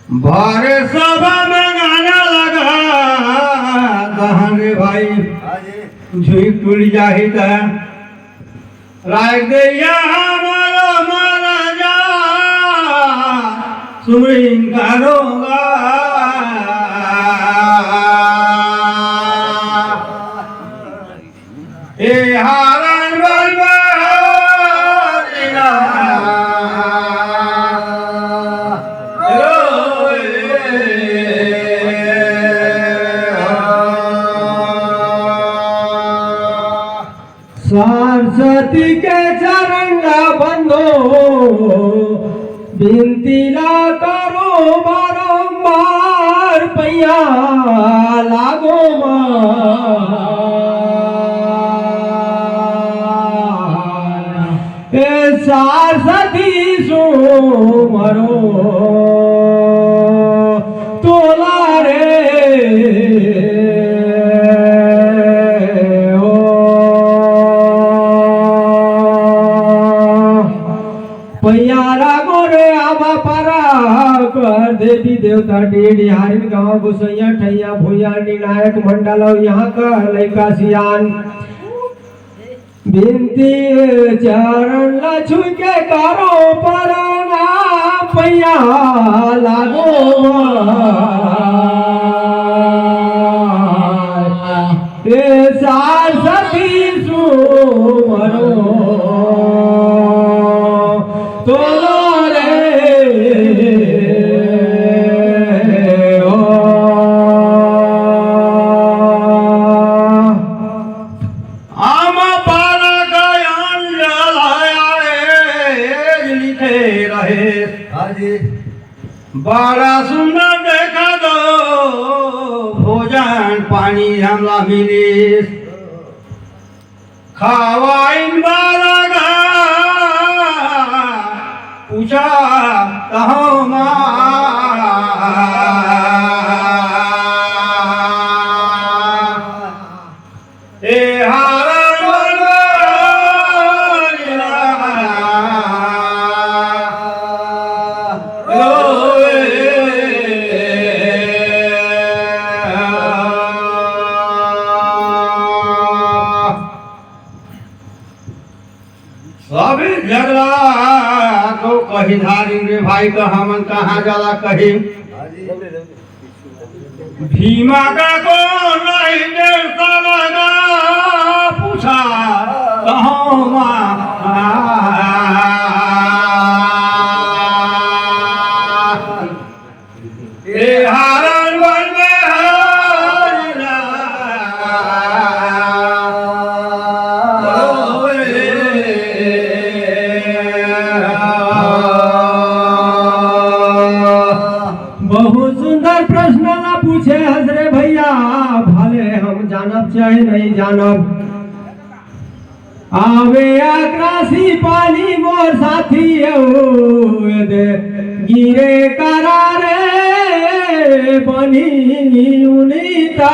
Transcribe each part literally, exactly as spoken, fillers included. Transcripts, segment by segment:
भरे सभा में गाना लगा दहन रे भाई, हाँ जी। झुक टूट जाही त राख दे या हमारा महाराजा, सुमरिन करोगा। ए हारन बलबा हरिया। सरस्वती के चरण ला बंदो, बिनती ला करो बारंबार, पैया लागो मार। ए सरस्वती सुमरो तोला रे ओ। पैया लागो रे आबा पारा कर देवी देवता डीडी हारिन गाँव गोसैया ठैया भुइया निर्णायक मंडल और यहाँ का लइका सियान। बिनती चरण ला छुई के करो परना पैया लागो। ए सरस्वती सुमरो तोला रे ओ। आमा पारा का अंजल आया रे, लिखे रहे। हाँ जी। बड़ा सुंदर देखा दो, भोजन पानी हमला मिलिस। खावाइन बारा गा, पूछा तहो मा। ए हारा बोलो रे। सबे झगड़ा तो कही धारिन रे भाई, तो हमन कहाँ जाला कही। भीमा का को नहीं डरता लगा, पूछा कहो माँ। ए हारन वन में हारना। बहुत सुंदर प्रश्न ला पूछे हस रे भैया, भले हम जानब चाहे नहीं जानब। आवे आकाशी पानी मोर साथी, अउ एदे गिरे करा रे बनी उनिता।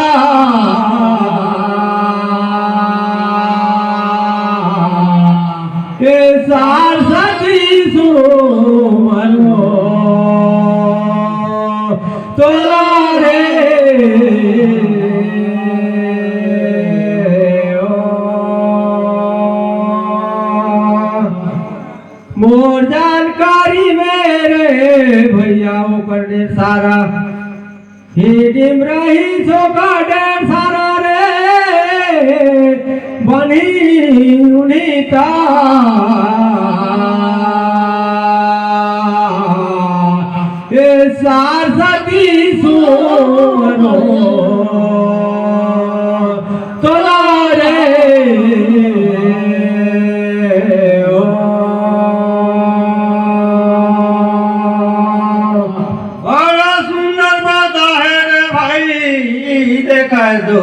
ए सारस्वती सुमन तोला रे ओ। मोर जानकारी में रे भैया ओकर ढेर सारा हिडिम रही, सोका ढेर सारा रे बनी उनिता। ए सारस्वती सुमन तोला रे ओ। बड़ा सुंदर बात है रे भाई, देखा दो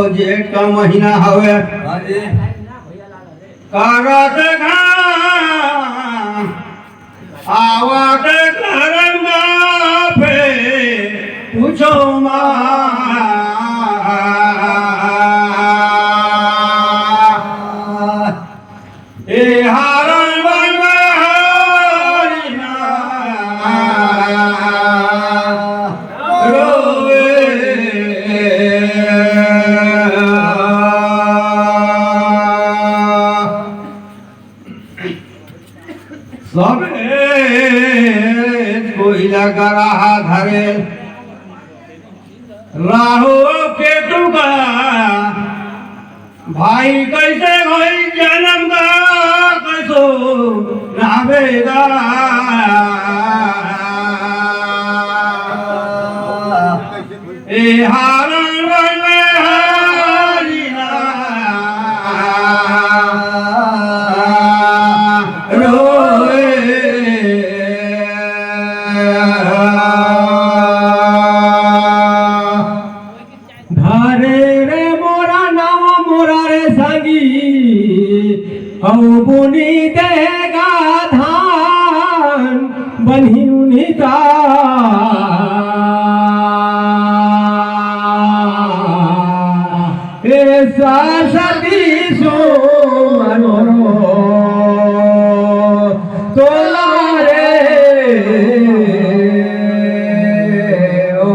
जेठ का महीना हवे। हाँ जी। करत घाम आवत करम बापे पूछो माँ। ए हारन वन में हारिना। लगा रहा धरे राहु केतु का भाई कैसे होई जन्म का कैसो नावेगा। ए हारण में हारी ना रोए। धरे रे मोरा नावा मोरा रे संगी, अउ बुनी देगा धान बन्ही उन्ही ता। ए सरस्वती सुमन तोला रे ओ।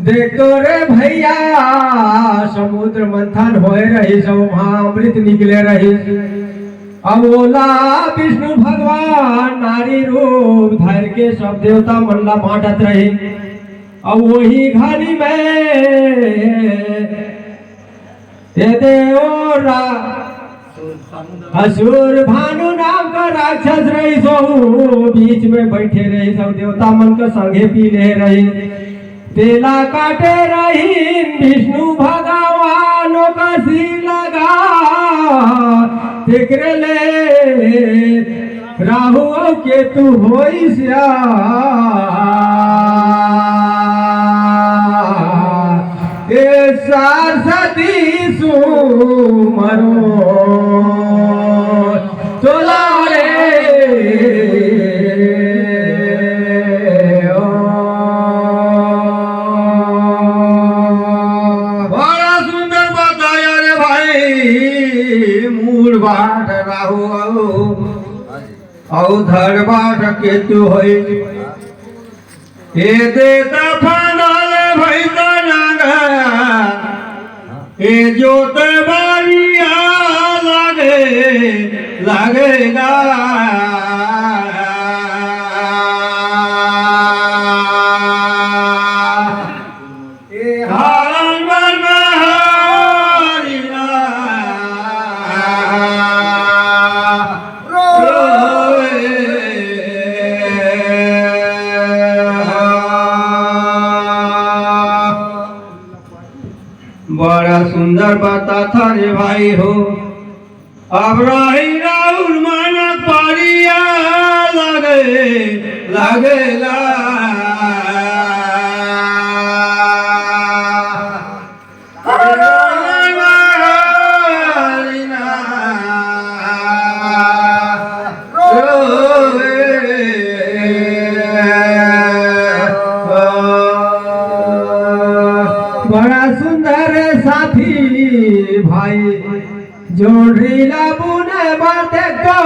देख तो रे भैया, समुद्र मंथन होए रहिस, अउ वहाँ अमृत निकले रहिस। अब ओला विष्णु भगवान नारी रूप धर के सब देवता मन ला बांटत रहिस। अब वही घड़ी में ये देवरा असुर भानु नाम का राक्षस रहिस, ओहू बीच में बैठे रहिस, सब देवता मन का संगे पी ले रहिस। तेला काटे रहिन विष्णु भगवान ओकर सिर लगा, तेकरे ले राहु अउ केतु होइस या। ए सरस्वती सुमरो तोला रे ओ। बड़ा सुंदर बताया रे भाई, मूड़ बाट राहु अउ धड़ बाट केतु होई। ए देता फानल भैंसा नांगा, ए जोत बारिया लागे, लागेगा। ए हारन बर में हारी ना रोए। बड़ा सुंदर बताथा रे भाई हो। अब राही राउर मन परिया लगे, लगेला। बड़ा सुंदर साथी भाई। जोंधरी ला बुने बर देखो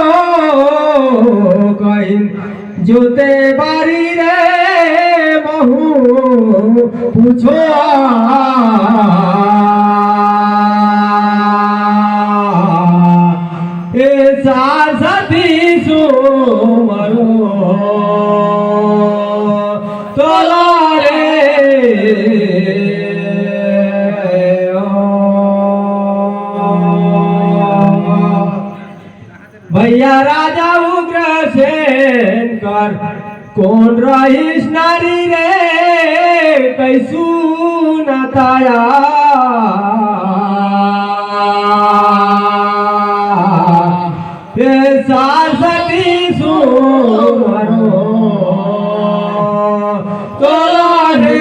कहिन, जोते बारी रे महू पूछो। ए सरस्वती सुमरो तोला रे ओ। भैया राजा उग्रसेन कर कोन रहिस नारी रे, कैसू न ताया। ए सरस्वती सुमरो तोला रे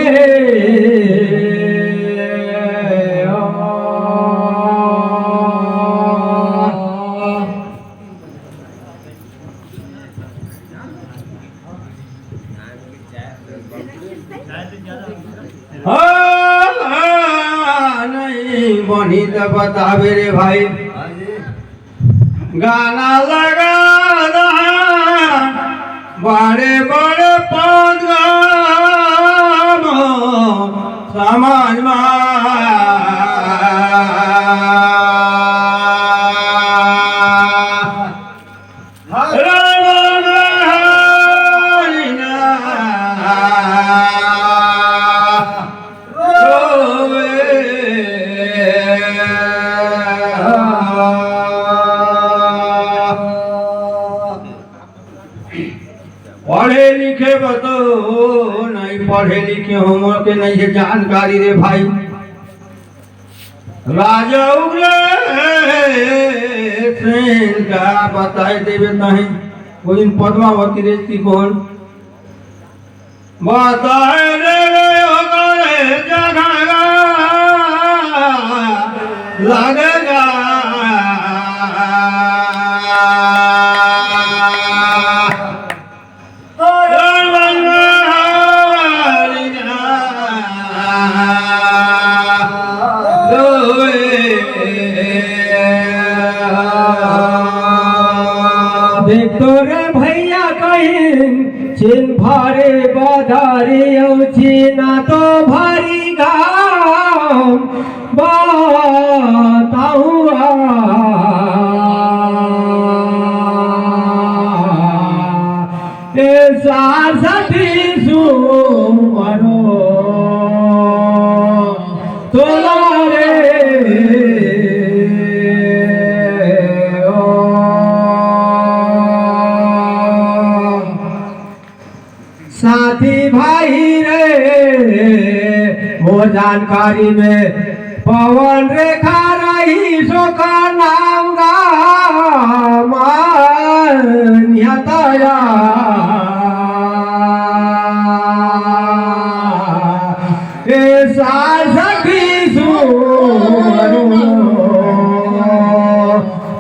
ओ। हाँ, हाँ, नहीं बनी त बतावे रे भाई। गाना लगा रहा बड़े बड़े पद समाज मा। रावण हारि ना रोवे। पढ़े लिखे बर तो नहीं पढ़े लिखे, हमर के नहीं है जानकारी रे भाई। राजा उग्रसेन का बताए देबे तहीं, वो दिन पद्मावती रे थी कौन बताए देबे ओकर जगह लगेगा। देख तो रे भैया कहीं, चीन भारी बदारी अउ चीना तो भारी घाम बताहुआ। ए सारस्वती सुमरो तोला रे ओ। साथी भाई रे, मोर जानकारी में पवन रेखा रहिस ओकर नाम गा मान्यता या। ए सारस्वती सुमरो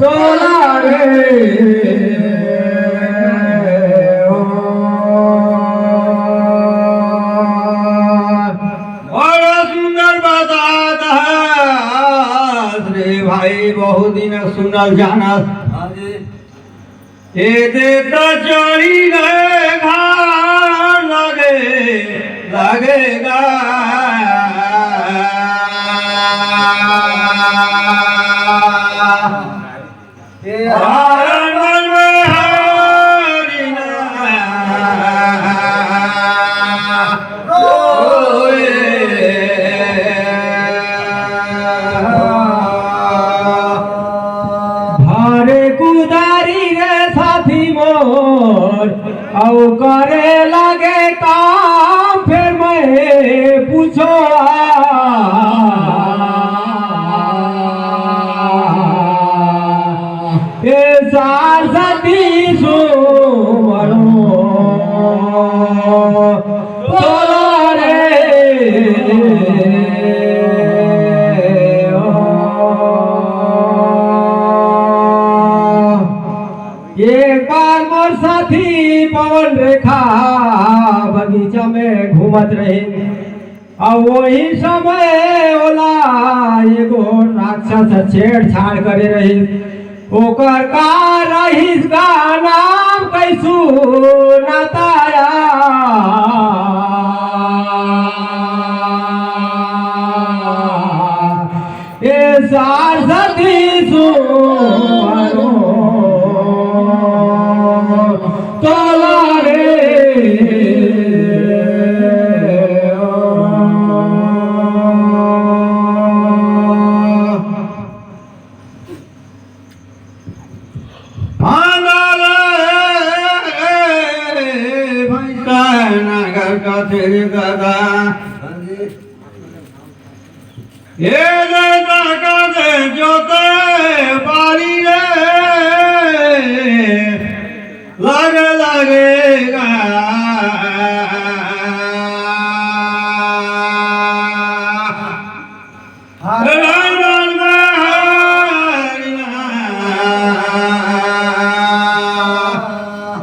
तोला रे ओ। बड़ा सुंदर बतात हस रे भाई, बहुत दिन सुनल जानत। हाँ जी। ए देता चढ़ी गए घाम लगे, लगेगा। ए हरण मन में हरि ना रोए। भारे कुदारी रे साथी मोर, अउ करे लगे काम, फेर मैं पूछो आ। ए सारस्वती सुमरो तोला रे ओ। एक बार मोर साथी पवन रेखा बगीचा में घूमत रहिन। अउ वही समय ओला एगो राक्षस छेड़छाड़ करे रहिस। ओकर का रहिस गा नाम कैसु नताया। ए सारस्वती सुमरो तोला रे ओ। भांगल भैंसा नगर का तेरे दादा। ए रे काका दे जोते बारी रे, लागे लागेगा। हरण में हरि ना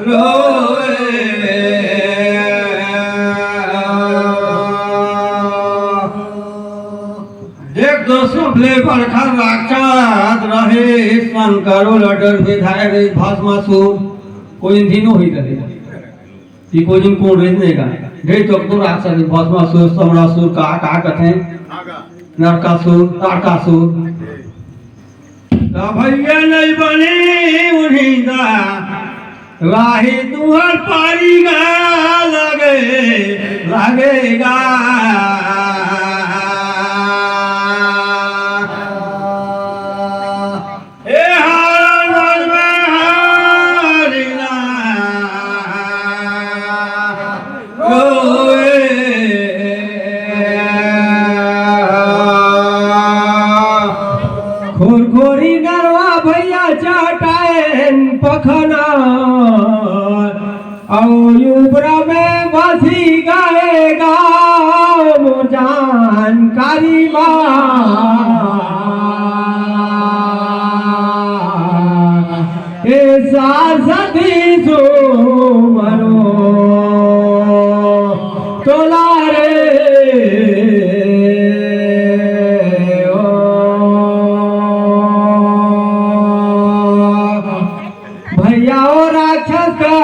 रोए। देख दोस्तों, ले बड़का राक्षस रहे, शंकरो लटर विधायक रहे, भस्मासुर, कोई दिनो ही रहे। कि कोई दिन कौन रहे नहीं का। ढेर तो राक्षस रहे, भस्मासुर, समरासुर, का, का कहते हैं? नरकासुर, तारकासुर। तो भैया नहीं बनी उन्हीं दा। राही तुहर पारी गा लगे, लगेगा। ए हार मन में हारी ना रोए। खुरखुरी नरवा भैया चटाएन पखना, अउ उबरा में बसी गए गाँव मोर जानकारी मा। ए सारसती सुमरो तोला रे ओ। भैया ओ राक्षस का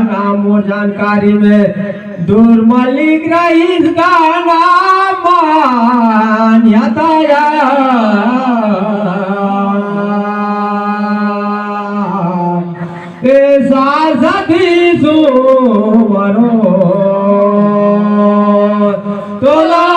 नाम मोर जानकारी में दूर मलिक रईस का नाम मान्यता या। ए सारसती सुमरो तोला